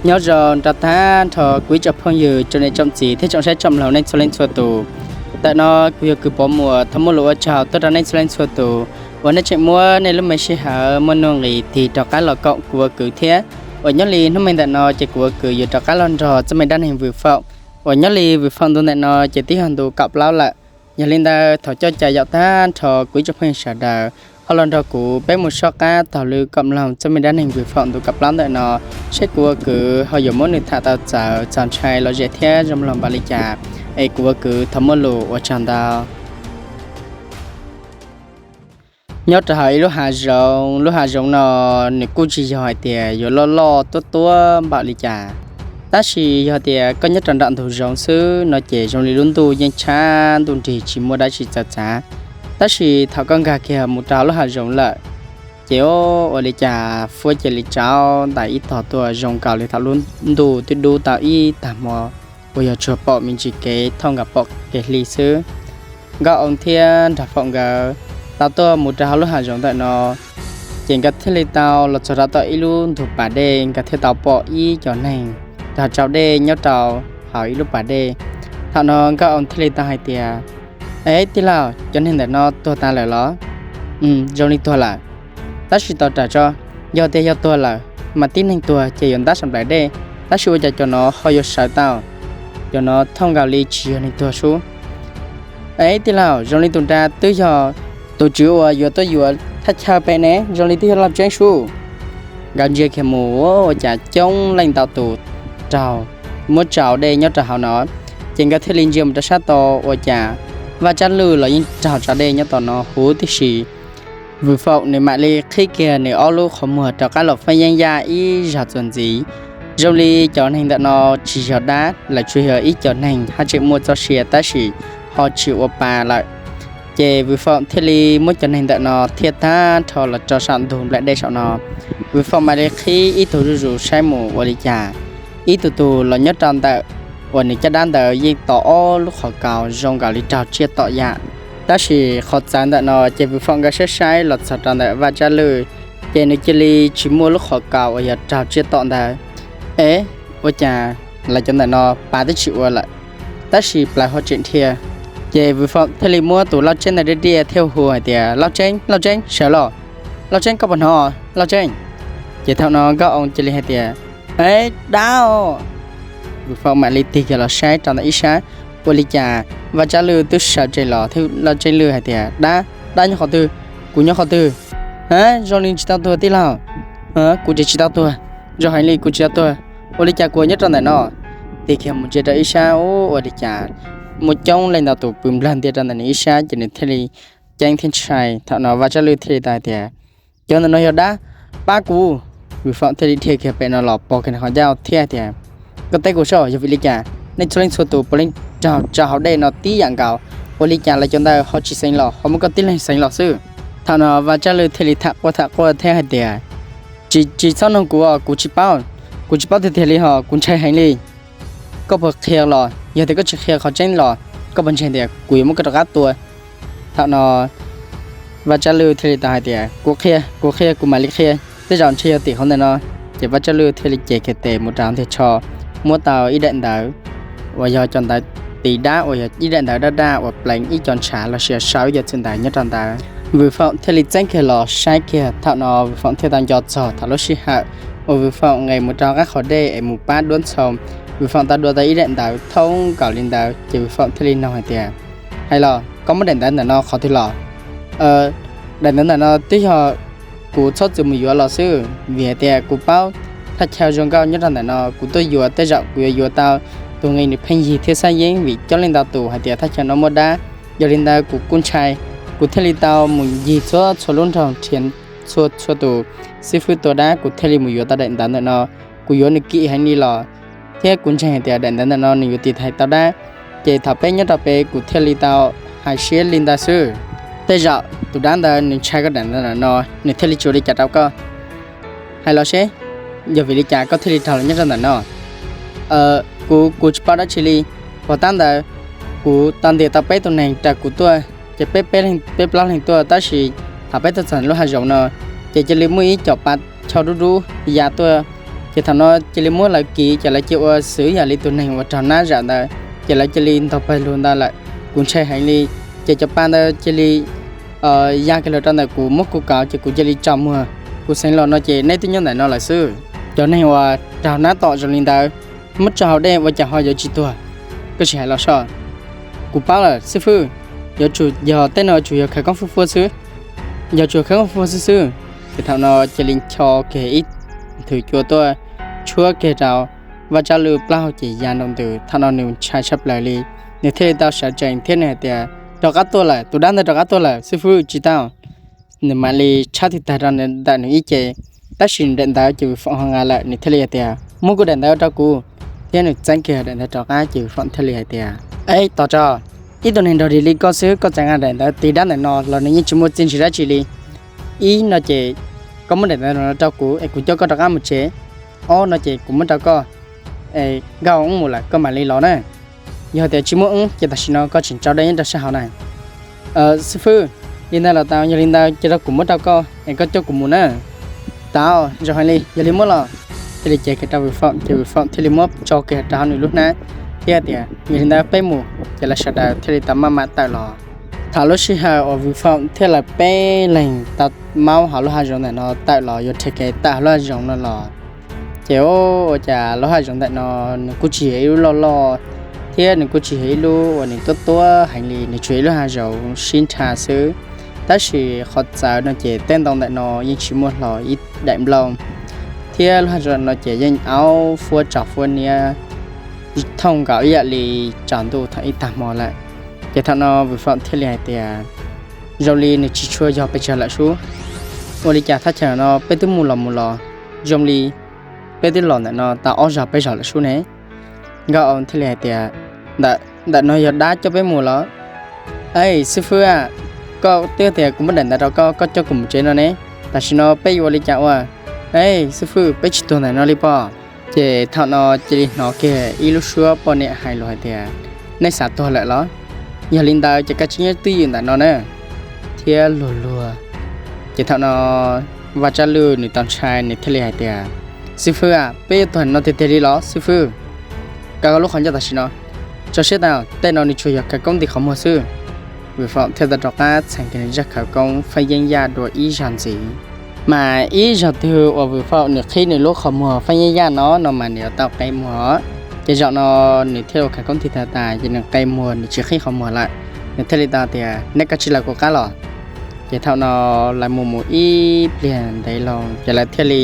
Nyob zoo rau tag nrho kuv ib tsoom phooj ywg, tsoom niam tsoom txiv thiab tsoom saib tsoom mloog nej txhua leej txhua tus. Ntawm no kuv yog kws Pov Muas thov muaj lus ua tsaug tuaj rau nej txhua leej txhua tus uas nej tseem muab nej lub me sij hawm muaj nuj nqis tig rov qab los koom kuv ua kwv thiab. Uas nyob li hnub me ntawm no ces kuv ua kwv yuav rov qab los nrog txoj me dab neeg Vwm Foom uas nyob li Vwm Foom ntu ntawm no ces twb yog ntu kaum plaub lawm. Yog li ntawd thov coj caw yaum tag nrho kuv ib tsoom phooj ywg sawv daws ho los nrog kuv peb mus soj qab taug lw koom mloog txoj me dab neeg Vwm Foom ntu kaum plaub ntawm no, seb kuv ua kwv ho yuav muab nws tham tau txawv txaus ntshai los zem thiab zoo mloog npaum li cas. Es kuv ua kwv thov muaj lus ua tsaug ntau. Nyob rau hauv ib lub hav zoov, lub hav zoov no nws kuj tsis yog hais tias yuav loj loj tuab tuab npaum li cas, tab sis yog tias koj nyob rau nram ntug zoov xwb no ces zoo li lub ntuj yeej tshab ntuj nrig tsis muaj dab tsi txawv txav. Tab sis thaum koj nkag kiag mus rau hauv lub hav zoov lawm, ces ua li cas fuab cia li tsaus ntais ib tog tuaj zoo nkaus li thaum lub ntuj twb dub tau ib tag hmo uas yog tsuas pom me ntsis kev thooj nkaus pom kev hli xwb. Nkauj Oo thiab Nraug Foom nkawd tau tuaj mus rau hauv lub hav zoov ntawm no, ces nkawd thiaj li tau los txog rau tom ib lub ntug pas dej, nkawd thiaj tau pom ib co neeg rau tsau dej nyob rau hauv ib lub pas dej. Thaum no Nkauj Oo thiaj li tau hais tias, Es tij laug, cov neeg ntawm no tuag tas lawm los? Zoo li tuag lawm. Tab sis tos rawm tso, yog tias yog tuag lawm mas tib neeg tuag ces yuav ntab sam nplaim dej, tab sis ua cas cov no ho yuav sawv tau? Cov no thooj nkaus li tsis yog neeg tuag sub. Es tij laug, zoo li tus nra twb yog tus tswv uas yuav tuaj yuav thaj chaw pem ne, zoo li twb yog Lauj Tseeb sub. Nkawd ntsia kiag mus ua cas coob leej ntau tus raug muab tsau dej nyob rau hauv no, ces nkawd thiaj li ntsia mus rau sab tod ua cas Vaj Tsab Lwj los yeej raug tsau dej nyob tom no huv tib si. Vwm Foom nws mam li qhib kiag nws ob lub qhov muag rov qab los fab yeeb yaj ib zaug txuas ntxiv. Zoo li cov neeg ntawm no tsis yog dab, lawv tsuas yog ib co neeg haj tseem muaj txoj sia tab sis ho tsis ua pa lawm. Ces Vwm Foom thiaj li muab cov neeg ntawm no thiaj tag nrho los rau saum ntug nplaim dej saum no. Vwm Foom mam li qhib ib tug zuj zus saib mus ua li cas, ib tug tug los nyob rau ntawm uas nws caj dab ntawd yeej tos ob lub qhov kaus zoo nkaus li raug tsiaj tom yam. Tab sis qhov txawv ntawm no ces Vwm Foom nkawd saib saib los txog rau ntawm Vaj Tsab Lwj, ces nws cia li tsis muaj lub qhov kaus uas yog raug tsiaj tom ntawd. Es, ua cas lawv cov ntawm no pa twb tsis ua lawm, tab sis plaws ho tseem dhia. Ces Vwm Foom thiaj li muab tus Lauj Tseeb ntawd riaj riaj thiaj hu hais tias, Lauj Tseeb, Lauj Tseeb, sawv los! Lauj Tseeb, koj puas hnov, Lauj Tseeb? Ces thaum no Nkauj Oo cia li hais tias, Es dab os! Vwm Foom mam li tig kiag los saib rau ntawm ib sab, ua li cas Vaj Tsab Lwj twb sawv tsees los thiab. Lauj Tseeb Lwj hais tias, Dab, dab nyob qhov twg? Kuv nyob qhov twg? Ha, zoo li tsis tau tuag tij laug. Kuv ces tsis tau tuag, zoo heev li kuv tsis tau tuag. Ua li cas kuv nyob rau ntawm no? Tig kiag mus ntsia rau ib sab, ua li cas muaj coob leej ntau tus pw nplawg ntiaj rau ntawm nws ib sab, ces nws thiaj li ceeb thiab ntshai. Thaum no Vaj Tsab Lwj thiaj li tau hais tias, Cov ntawm no yog dab, pab kuv! Vwm Foom thiaj li dhia kiag pem no los pog kiag nws qhov ncauj thiab hais tias, Koj teb kuv seb yog vim li cas nej txhua leej txhua tus puav leej raug tsau hauv dej no tib yam nkaus, ua li cas lawv cov ntawd ho tsis xeev los ho muab koj tib leeg xeev los xwb? Thaum no Vaj Tsab Lwj thiaj li tham quaj tham quaj thiab hais tias, Tsis, tsis txhob nug kuv, kuv tsis paub, kuv tsis paub tiag tiag li hos kuv ntshai heev li. Koj puas qhia los? Yog tias koj tsis qhia qhov tseeb los koj puas ntseeg tias kuv yuav muab koj rov qab tua? Thaum no Vaj Tsab Lwj thiaj li tau hais tias, Kuv qhia, kuv qhia, kuv mam li qhia, tej zaum ntshe yog tim qhov ntawm no. Ces Vaj Tsab Lwj thiaj li cev kiag tes mus rau hauv ntej tsho, muab tau ib daim ntawv uas yog cov ntawv tiv dab uas yog ib daim ntawv daj daj uas pleev ib co ntshav los sis sau ib co txwm ntawv nyob rau ntawd. Vwm Foom thiaj li txeeb kiag los saib kiag. Thaum no Vwm Foom thiaj tau nco txog thaum lub sij hawm uas Vwm Foom nqes mus rau qab qhov dej es mus pab duab ntxhoo, Vwm Foom tau dua tau ib daim ntawv thoob nkaus li ntawd. Ces Vwm Foom thiaj li nug hais tias, Hais los koj muab daim ntawv ntawm no qhov twg los? Daim ntawv ntawm no twb yog kuv txhob txwm mus yuav los xwb, vim hais tias kuv paub thaj chaw zoo nkauj nyob rau ntawm no, kuv tuaj yuav tej zaum kuv yuav yuav tau tus nqi nws pheej yig thiab xab yeeb, vim coob leej ntau tus hais tias thaj chaw no muaj dab. Yog li ntawd kuv kuj ntshai, kuv thiaj li tau mus ncig txhua txhua lub nroog nrhiav txhua txhua tus xib fwb tua dab, kuv thiaj li mus yuav tau daim ntawv ntawm no. Kuv yuav nws kim heev li los, thiab kuv ntseeg hais tias daim ntawv ntawm no nws yuav tiv thaiv tau dab. Ces thaum peb nyob rau pem kuv thiaj li tau hais siab li ntawd xwb. Tej zaum tus dab ntawd nws ntshai koj daim ntawv ntawm no, nws thiaj li tsis ua li cas rau koj. Hais los seb, yog vim li cas koj thiaj li raug los nyob rau ntawm no? Kuv, kuv tsis paub dab tsi li. Pov tab ntawd kuv tau ntias tau peb tus neeg raws kuv tuaj, ces peb, peb plaub leeg tuaj, tab sis thaum peb tuaj txog lub hav zoov no, ces cia li muaj ib co pa chau dub dub ya tuaj, Ces thaum no cia li muab lawv kiv ces lawv cia ua xwv yam li tus neeg uas raug nab zam ntawd, ces lawv cia li ntog pawg lug ntawd lawm. Kuv ntshai heev li, ces cov pa ntawd cia li ya kiag los rau ntawm kuv muab kuv kauv ces kuv cia li tso muag. Kuv xeev los no ces neb twb nyob ntawm no lawm xwb. Cov neeg uas raug nab tom zoo li ntawd, muab tso hauv dej ua cas ho yuav tsis tuag? Koj sim hais los soj. Kuv paub lawm xib fwb, yuav tsum yog tej no yuav tsum yog khawv koob fuaj fuaj xwb, yuav tsum khawv koob fuaj fuaj xwb xwb. Ces thaum no cia li ncho kiag ib nthwv cua tuaj tshuab kiag rau Vaj Tsab Lwj plaub hau ces ya nroo ntws. Thaum no nws ntshai tshaj plaws li, nws thiaj li tau sawv tsees thiab nws hais tias, rov qab tuaj lawm, tus dab ntawd rov qab tuaj lawm xib fwb, tsis tau. Nws mam li tshab tig tag rau ntawm nws ib ce, tab sis nws daim ntawv ces Vwm Foom ho nqa lawm, nws thiaj li hais tias, muab kuv daim ntawv rau kuv. Thiab nws txeeb kiag daim ntawv rov qab ces Vwm Foom thiaj li hais tias, eb, tos tso, ib tug neeg nrog dig li koj xwb koj txawm nqa daim ntawv tig dab ntawm no los nws yeej tsis muaj txiaj ntsig dab tsi li. Ib no ces koj muab daim ntawv no rau kuv es kuv coj koj rov qab mus tsev. Ob no ces kuv muab rau koj, es nkauj mus lawm koj mam li los na. Yog tias tsis muaj wb ces tam sim no koj tseem tsau dej nyob rau sab hauv na. Xib fwb, li ntawd los tau, yog li ntawd cia rau kuv muab rau koj es koj coj kuv mus na. Tau, zoo heev li, yog li muab los. Thiaj li cev kiag rau Vwm Foom ces Vwm Foom thiaj li muab tso kiag rau hauv nws lub hnab thiab tias, yog li ntawd peb mus. Ces lawv sawv daws thiaj li tau maj mam tawm los. Thaum lub sij hawm uas Vwm Foom thiab lawv peb leeg tau maub hauv lub hav zoov ntawm no tawm los yuav rhe kev tawm hauv lub hav zoov no los, ces ua cas lub hav zoov ntawm no nws kuj tsis yog ib lub loj loj, thiab nws kuj tsis yog ib lub uas nws tuab tuab heev li, nws tsuas yog ib lub hav zoov sib nrha xwb. Tab sis qhov txawv no ces tej ntoo ntawm no yeej tsis muaj hlo ib daim nplooj, thiab lub hav zoov no ces yeej aub fuab tsov fuab niab thooj nkaus ib yam li tsaus ntuj thaum ib tag hmo lawm. Ces thaum no Vwm Foom thiaj li hais tias, zoo li nws tsis tshua yog pes tsawg lawm sub. Ua li cas thaj chaw no peb twb mus los mus los, zoo li peb twb los ntawm no tau ob zaug peb zaug lawm sub ne. Nkauj Au thiaj li hais tias, ntawm no yog dab coj peb mus los? Ej, xib fwb a, koj twb tias kuv muab daim ntawv rau koj, koj coj kuv mus tsev no ne. Tam sim no peb yuav ua li cas ua? Ej, xib fwb, peb tsis tuag ntawm no li pob. Ces thaum no cia li hnov kiag ib lub suab poj niam hais lus hais tias, nej xav tuag lawm los? Yog li ntawd ces koj tsis nyob twj ywm ntawm no na. Thiab luag luag. Ces thaum no Vaj Tsab Lwj nws tau ntshai, nws thiaj li hais tias, xib fwb a, peb yuav tuag no tiag tiag li los xib fwb? Kaw koj lub qhov ncauj tam sim no. Tso siab tau, tej no nws tsuas yog khawv koob nti qhov muag xwb. Vwm Foom thiaj tau rov qab txheem kiag nws zaj khawv koob feeb yeeb yaj dua ib zaug ntxiv. Mas ib zaug twg uas Vwm Foom nws qhib nws lub qhov muag feeb yeeb yaj no no mas nws yuav tau qe muag. Ces zaum no nws thiaj ua khawv koob nti tag tas ces nws qe muag, nws tsis qhib qhov muag lawm. Nws thiaj li tau tias, neb kav tsij lawv kuv qab los. Ces thaum no lawv mus mus ib pliag ntev loo ces lawv thiaj li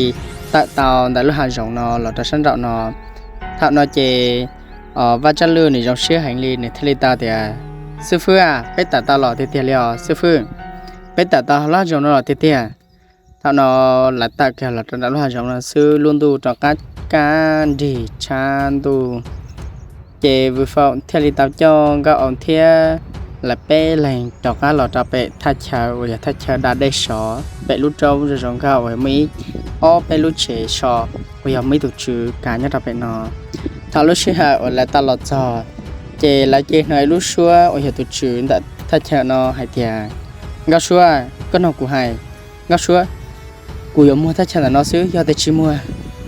tawm tau ntawm lub hav zoov no los rau sab nraum no. Thaum no ces Vaj Tsab Lwj nws zoo siab heev li, nws thiaj li tau tias, xib fwb a, peb tawm tau los tiag tiag li os xib fwb. Peb tawm tau lub hav zoov no los tiag tiag. Thaum no lawv tawm kiag los rau nram lub hav zoov no xwb, lub ntuj rov qab kaj nrig tshab ntuj. Ces Vwm Foom thiaj li tau coj Nkauj Au thiab lawv peb leeg rov qab los rau pem thaj chaw uas yog thaj chaw da dej sov pem lub roob zoo zoo nkauj uas muaj ib ob peb lub tsev so uas yog muaj ib tus tswv kav nyob rau pem no. Thaum lub sij hawm uas lawv tau los txog, ces lawv cia li hnov ib lub suab uas yog tus tswv ntawm thaj chaw no hais tias, Nkauj Suab, koj nug kuv hais. Nkauj Suab, kuv yuav muag thaj chaw ntawm no xwb, yog tias tsis muag,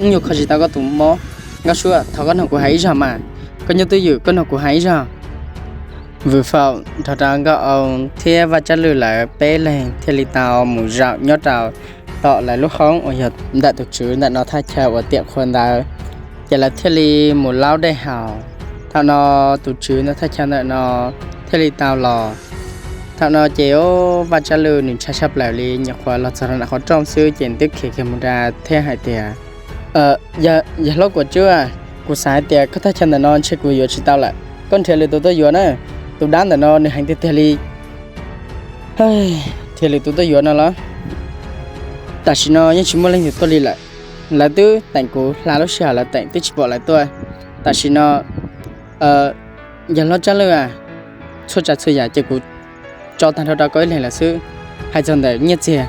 wb yuav kho tsis tau koj tus mob. Nkauj Suab, thov koj nug kuv hais ib zaug mas, koj nyob twj ywm koj nug kuv hais ib zaug. Vwm Foom nrog rau Nkauj Au thiab Vaj Tsab Lwj lawv peb leeg thiaj li tau mus zaum nyob rau tom lawv lub hoob uas yog ntawm tus tswv ntawm no thaj chaw uas tiam qhua ntawd. Ces lawv thiaj li mus laub dej haus. Thaum no tus tswv ntawm thaj chaw ntawm no thiaj li tau los. Thaum no ces Vaj Tsab Lwj nws ntshai tshaj plaws li, nyuam qhuav los txog rau nram qhov rooj xwb ces nws twb khiav kiag mus ra thiab hais tias, yawg hlob Kuam Tswb, kuv xav hais tias koj thaj chaw ntawm no ntshe kuv yuav tsis tau lawm, koj nrhiav lwm tus tuaj yuav na, tus dab ntawm no nws heev tiag tiag li. Nrhiav lwm tus tuaj yuav no los? Tam sim no yeej tsis muaj leej twg tuaj li lawm. Lawv twb teem kuv hla lub sij hawm lawv teem twb tsis pom lawv tuaj. Tam sim no yawg hlob Tsab Lwj a, txhua tsav txhua yam ces kuv tso tag nrho rau koj ib leeg lawm xwb. Hais txog ntawm nyiaj txiag,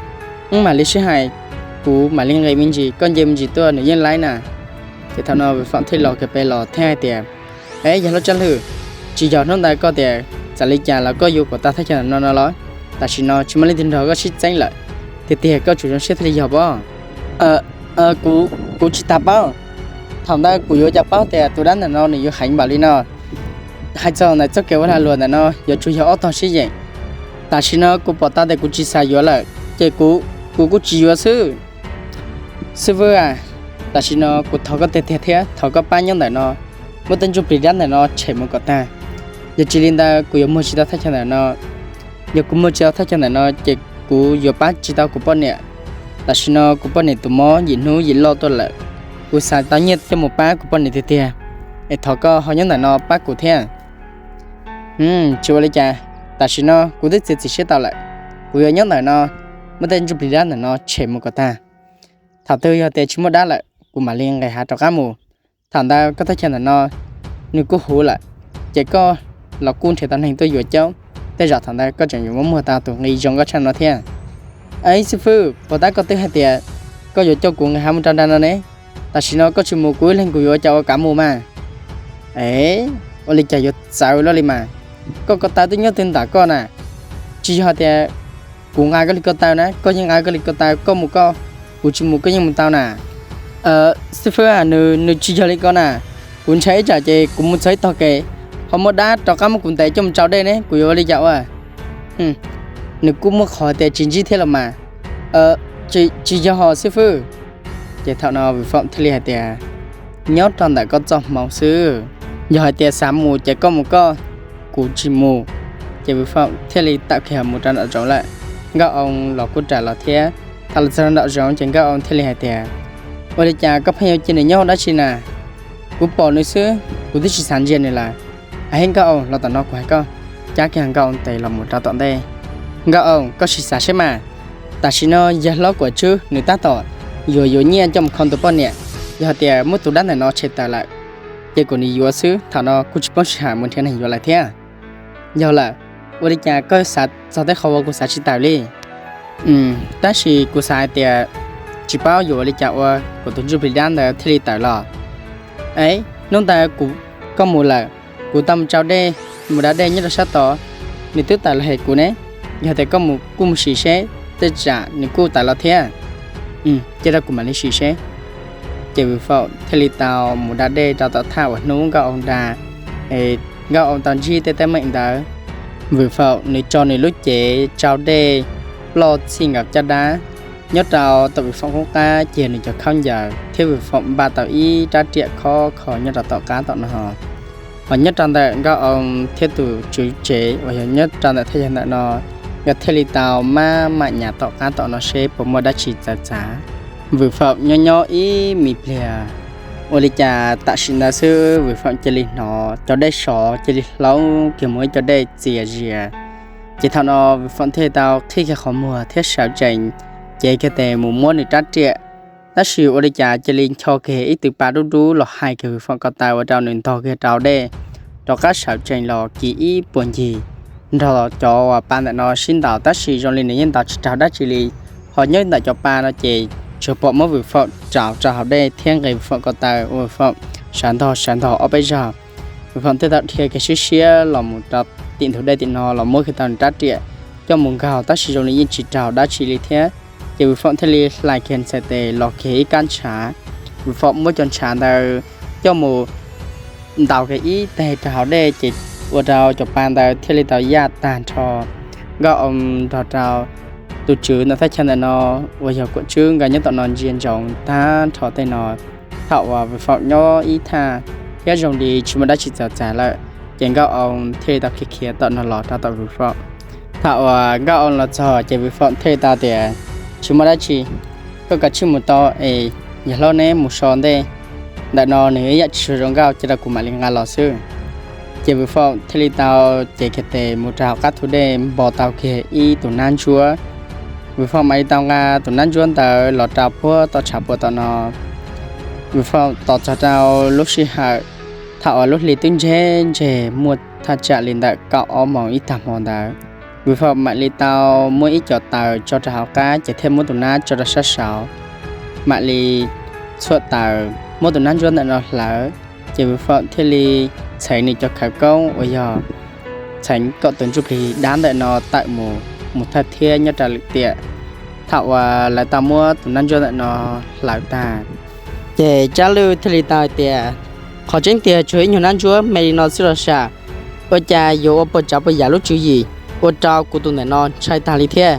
wb mam li sib hais, kuv mam li nqis me ntsis, koj nce me ntsis tuaj nws yeej laib na. Ces thaum no Vwm Foom thiaj los kiag pem los thiab hais tias, es yawg hlob Tsab Lwj, tsis yog hnub ntawd koj tias txawm li cas los koj yuav kuv tau thaj chaw ntawm no no los? Tam sim no tsis muaj leej twg nrog koj sib txeeb lawm, tiag tiag koj tsum zoo siab thiaj li yog pob. Kuv tsis tas paub, Thaum ntawd kuv yuav cas paub tias tus dab ntawm no nws yuav heev npaum li no. Hais txog ntawm txoj kev ua lag luam ntawm no yuav tsum yog ob tog sib yeem. Tam sim no kuv pom tau tias kuv tsis xav yuav lawm, ces kuv kuv kuj tsis yuav xwb. Xib fwb a, tam sim no kuv thov koj tiag tiag thiab thov koj pab nyob ntawm no muab tej ntsuj plig dab ntawm no tshem mus kom tag. Yog tsis li ntawd kuv yuav muag tsis tau thaj chaw ntawm no. Yog kuv muag tsis tau thaj chaw ntawm no ces kuv yuav pab tsis tau kuv poj niam. Tam sim no kuv poj niam tus mob yim hnub yim loj tuaj lawm. Kuv xav tau nyiaj coj mus pab kuv poj niam tiag tiag, es thov koj ho nyob ntawm no pab kuv thiab. Tsis ua li cas, tam sim no kuv twb txiav txim siab tau lawm, kuv yuav nyob ntawm no muab tej ntsuj plig dab ntawm no tshem mus kom tag. Thaum twg yog tias tsis muaj dab lawm kuv mam li nqis hav rov qab mus. Thaum ntawd koj thaj chaw ntawm no nws kuj huv lawm, ces koj los kuj nrhiav tau neeg tuaj yuav caub, tej zaum thaum ntawd koj tseem yuav muab muag tau tus nqi zoo nkauj tshaj no thiab. Ib xib fwb, puas tab koj twb hais tias koj yuav coj kuv nqis hav mus rau nram no ne? Tam sim no koj tsis mus kuv ib leeg kuv yuav cas ua kav mus mas. E, ua li cas yuav txawv luaj li mas. Koj ko taw twb nyob twg ntawm koj na. Tsis yog tias kuv nqa koj li ko taw na, koj yeej nqa koj li ko taw, koj mus koj, kuv tsis mus koj yeej mus tau na. Xib fwb, nws tsis yog li ko na. Kuv ntshai ib tsam ces kuv mus txog ib tog kev ho muaj dab rov qab muab kuv ntes coj mus tsau dej ne, kuv yuav ua li cas ua? Nws kuj muaj qhov tias tsis ntsib thiab los mas. Tsis yog xib fwb. Ces thaum no Vwm Foom thiaj li hais tias, nyob rau ntawm koj txoj hmoo xwb. Yog hais tias xav mus ces koj mus koj, kuv tsis mus. Ces Vwm Foom thiaj li tawm kiag mus rau nram zoov lawm. Nkauj Oo los kuj rais los thiab. Thaum los txog rau nram zoov ces Nkauj Oo thiaj li hais tias, ua li cas koj pheej yuav cia nws nyob dab tsi na? Kuv pom nws xwb kuv twb tsis xav ntsia nws lawm. Aib Nkauj Oo, los tom no kuv hais koj. Cab kiag Nkauj Oo tes los mus rau tom ntej. Nkauj Oo, koj sim xav seb mas, tam sim no yawg hlob Kuam Tswb nws tab tom yuav yuav nyiaj coj mus kho tus poj niam. Yog hais tias muab tus dab ntawm no tshem tawm lawm, ces kom nws yuav xwb, thaum no kuj tsis poob sij hawm mus nrhiav neeg yuav lawm thiab. Yog lawm, ua li cas koj xav txog tej qhov uas kuv xav tsis tawm li? Tab sis kuv xav hais tias tsis paub yuav ua li cas ua kom tus ntsuj plig dab ntawd thiaj li tawm los. Hnub ntawd kuv, koj mus lawm, kuv tau mus tsau dej, mus da dej nyob rau sab tod, nws twb tawm los hem kuv ne. Yog tias koj mus kuj mus sim seb, tej tsam nws kuj tawm los thiab. Cia rau kuv mam li sim seb. Ces Vwm Foom thiaj li tau mus da dej rau tom thaj uas hnub Nkauj Oo da. Nkauj Oo tau ntsib tej teeb meem ntawd, Vwm Foom nws tso nws lub cev tsau dej ploj txhij nkaus caj dab. Nyob rau tom Vwm Foom qub qab ces nws cov khaub ncaws thiab Vwm Foom npaj tau ib rab riam khov kho nyob rau tom qab tom no. Hos nyob rau ntawm Nkauj Oo thiab tus tswv tsev uas yog nyob rau ntawm thaj chaw ntawm no, nkawd thiaj li tau maj mam nyas tom qab tom no seb puas muaj dab tsi txawv txav. Vwm Foom nyob nyob ib me pliag, ua li cas tam sim ntawd xwb Vwm Foom cia li hnov cov dej sov cia li hlaub kiag mus ib co dej txias zias. Ces thaum no Vwm Foom thiaj tau qhib kiag qhov muag thiab sawv tsees cev kiag tes mus muab nws rab riam. Tab sis ua li cas cia li ncho kiag ib tw pa dub dub los hais kiag Vwm Foom ko taw ua rau nws ntog kiag rau hauv dej, rov qab sawv tsees los kiag ib puag ncig nrog cov uas pa ntawm no sib ntaus, tab sis zoo li nws yeej ntaus tsis raug dab tsi li. Ho nyob ntawm cov pa no ces tsuas pom muab Vwm Foom rau rau hauv dej thiab nqis Vwm Foom ko taw ua Vwm Foom sawv ntog sawv ntog ob peb zaug. Vwm Foom thiaj tau dhia kiag siab siab los mus rau tim ntug dej tim no los muab kiag tau nws rab riam coj mus nkaug, tab sis zoo li yeej tsis raug dab tsi li thiab. Ces Vwm Foom thiaj li hlais kiag ntxhais tes los kiag ib kab ntshav. Vwm Foom muab cov ntshav ntawd coj mus ntaus kiag ib teg rau hauv dej ces ua rau cov pa ntawd thiaj li tau yaj tag nrho. Nkauj Oo nrog rau tus tswv ntawm thaj chaw ntawm no uas yog Kuam Tswb nkawd nyob tom no ntsia ntsoov tag nrho tej no. Thaum uas Vwm Foom nyob ib thaj thiab zoo li tsis muaj dab tsi txawv txav lawm, ces Nkauj Oo thiaj li tau khiav khiav tom no los rau tom Vwm Foom. Thaum uas Nkauj Oo los txog ces Vwm Foom thiaj li tau tias, tsis muaj dab tsi, koj kav tsij mus tau es yawg hlob neb mus so ntej, ntawm no nws ib yam tsis zoo nkauj, cia rau kuv mam li nqa los xwb. Ces Vwm Foom thiaj li tau cev kiag tes mus rau hauv qab thu dej npo tau kiag ib tus nab ntsuab. Vwm Foom mam li tau nqa tus nab ntsuab ntawd los rau puag tom tshav puam tom no. Vwm Foom tos txog rau lub sij hawm thaum uas lub hli twb ntseg ntseg muaj thaj tsam li ntawm kaum ob moos ib tag hmo ntawd, Vwm Foom mam li tau muab ib co taws tso rau hauv qab ces thiaj muab tus nab tso rau sab saud, mam li txhuam taws muab tus nab ntsuab ntawm no hlawv. Ces Vwm Foom thiaj li txheev nws cov khawv koob uas yog txheev kom tus ntsuj plig dab ntawm no tawm mus, mus thawj thiab nyob rau lwm tiam. Thaum uas lawv tau muab tus nab ntsuab ntawm no hlawv tag, Ces Tsab Lwj thiaj li tau hais tias, qhov tseeb tiag tsuas ib nyuag nab ntsuab me li no xwb los sam, ua cas yuav ua puas tsav puas yam lub tswv yim ua rau kuv tus ntawm no ntshai tag li thiab.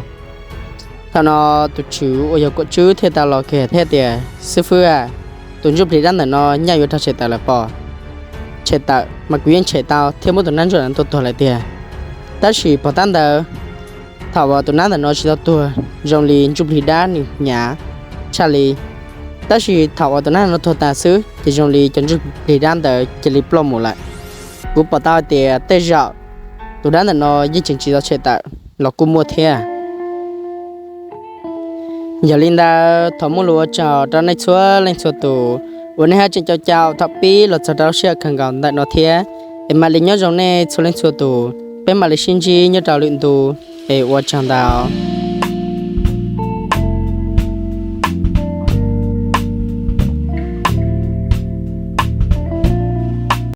Thaum no tus tswv uas yog Kuam Tswb thiaj tau los kawm thiab tias, xib fwb a, tus ntsuj plig dab ntawm no nyaj yuav raug tshem tawm lawm pob. Tshem tawm mas kuv yeej tshem tau thiab muab tus nab ntsuab ntawm no tua tuag lawm tiag. Tab sis pom tab ntawd, thaum uas tus nab ntawm no tsis tau tuag, zoo li ntsuj plig dab nws hnyav tshaj li. Tab sis thaum uas tus nab no tuag tas xwb ces zoo li cov ntsuj plig dab ntawd cia li ploj mus lawm. Kuv pom tau hais tias tej zaum tus dab ntawm no yeej tseem tsis tau tshem tawm los kuj muaj thiab. Yog li ntawd thov muaj lus ua tsaug rau nej txhua leej txhua tus uas nej haj tseem caum caum thaum pib los txog rau lub sij hawm kawg nkaus ntawm no thiab. Es mam li nyob zoo nej txhua leej txhua tus, peb mam li sib ntsib nyob rau lwm ntu. Es ua tsaug ntau.